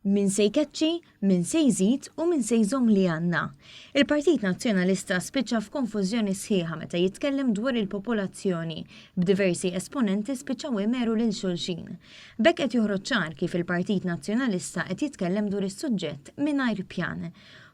Min se jkeċċi, min se jżid u min se jżomm li għandna. Il-Partit Nazzjonalista spiċċa f'konfużjoni sħiħa meta jitkellem dwar il-popolazzjoni, b'diversi esponenti spiċċaw imeru lil xulxin. B'hekk qed joħroġ ċar kif il-Partit Nazzjonalista qed jitkellem dwar is-suġġett mingħajr pjan.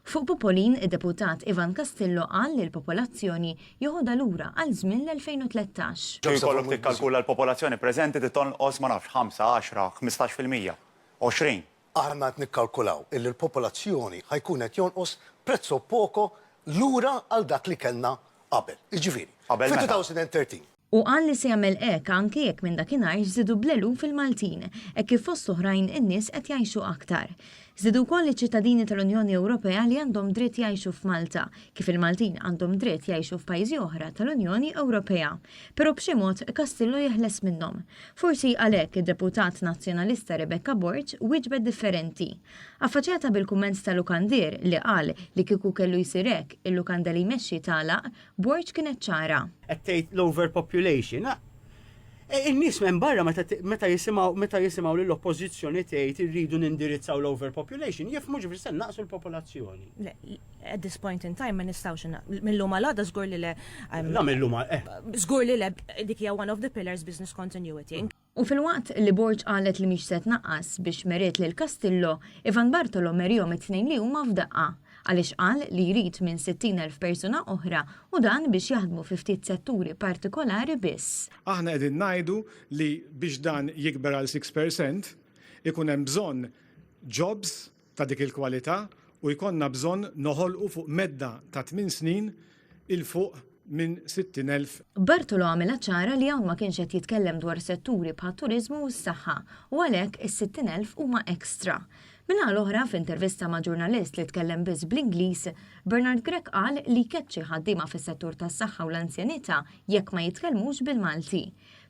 Fuq Popolin, id-Deputat Ivan Castillo qal li l-popolazzjoni joħodha lura għal żmien l-2013. Kieku jkollok tikkalkula l-popolazzjoni preżenti titonqos ma nafx, ħamsa, għaxra, 15%, 20. Aħna qed nikkalkulaw illi l-popolazzjoni ħa jkun qed jonqos prezzo poco lura għal dak li kellna qabel. Jiġifieri, Qabel meta? fi 2013. Hu qal li se jagħmel hekk anke jekk minn dakinhar żdiedu bl-eluf il-Maltin, hekk kif fost oħrajn in-nies qed jgħixu aktar. Żdiedu wkoll iċ-ċittadini tal-Unjoni Ewropea li għandhom dritt jgħixu f'Malta, kif il-Maltin għandhom dritt jgħixu f'pajjiżi oħra tal-Unjoni Ewropea. Però b'xi mod Castillo jeħles minnhom. Forsi għalhekk id-deputat Nazzjonalista Rebecca Borg wieġbet differenti. Affaċjata bil-kumment ta' lukandier li qal li kieku kellu jsir hekk, il-lukanda li jmexxi tagħlaq, Borg kienet ċara. Qed tgħid l-overpopulation. In-nies minn barra meta meta jisimgħu meta jisimgħu lill-oppożizzjoni tgħid irridu nindirizzaw l-overpopulation, jifhmu ġifieri se naqsu l-popolazzjoni. Le, at this point in time ma nistgħux mil-lum għal għada żgur li le. La mil-lum għal eh. Żgur li le dik hija one of the pillars business continuity. U filwaqt li Borg qalet li mhix se tnaqqas biex meriet lil Castillo, Ivan Bartolo merihom it-tnejn li huma f'daqqa. Għaliex qal li jrid minn 60,000 persuna oħra u dan biex jaħdmu fi ftit setturi partikolari biss. Aħna qegħdin ngħidu li biex dan jikber għal 6% ikun hemm bżonn jobs ta' dik il-kwalità u jkollna bżonn noħolqu fuq medda ta' tminn snin 'il fuq minn 60,000. Bartolo għamilha ċara li hawn ma kienx qed jitkellem dwar setturi bħat-turiżmu u s-saħħa u għalhekk is-60,000 huma extra. Min-naħa l-oħra, f'intervista ma' ġurnalist li tkellem biss bl-Ingliż, Bernard Grech qal li jkeċċi ħaddiema fis-settur tas-saħħa u l-anzjanità jekk ma jitkellmux bil-Malti.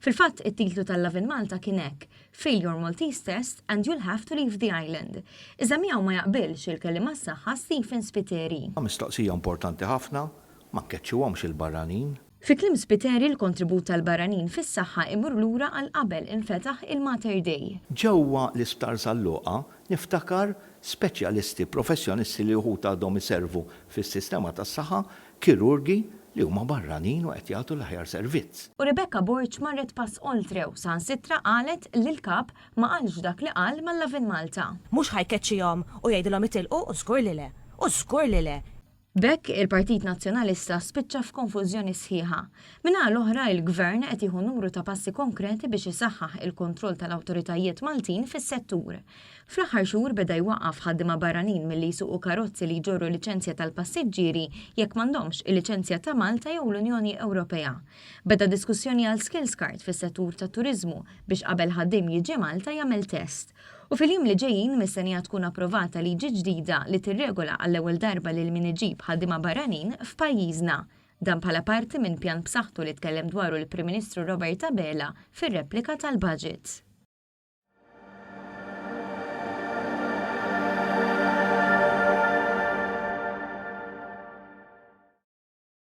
Fil-fatt, it-titlu tal-Lovin Malta kien hekk, Fail your Maltese test and you'll have to leave the island. Iżda miegħu ma jaqbilx il-Kelliem għas-Saħħa Stephen Spiteri. Mistoqsija importanti ħafna, ma nkeċċuhomx il-barranin. Fi kliem Spiteri l-kontribut tal-barranin fis-saħħa imur lura għal qabel infetaħ il-Mater Dei. Ġewwa l-Isptar San Luqa niftakar speċjalisti, professjonisti li wħud għadhom iservu fis-sistema tas-saħħa, kirurgi li huma barranin u qed jagħtu l-aħjar servizz. U Rebecca Borg marret pass oltre u saħansitra qalet li l-Kap ma qalx dak li qal mal-Lovin Malta. Mhux ħa jkeċċihom u jgħidilhom itilqu u żgur li le. U żgur li le. B'hekk, il-Partit Nazzjonalista spiċċa f'konfużjoni sħiħa. Min-naħa l-oħra, il-Gvern qed jieħu numru ta' passi konkreti biex isaħħaħ il-kontroll tal-awtoritajiet Maltin fis-settur. Fl-aħħar xhur beda jwaqqaf ħaddiema barranin milli jsuqu karozzi li jġorru liċenzja tal-passiġġieri jekk m'għandhomx il-liċenzja ta' Malta jew l-Unjoni Ewropea. Beda diskussjoni għal skills card fis-settur tat-turiżmu biex qabel ħaddiem jiġi Malta jagħmel test. U fil-jiem li ġejjin mistennija tkun approvata liġi ġdida li tirregola għall-ewwel darba lil min iġib ħaddiema barranin f'pajjiżna. Dan bħala parti minn pjan b'saħħtu li tkellem dwaru l-Prim Ministru Robert Abela fir-replika tal-Budget.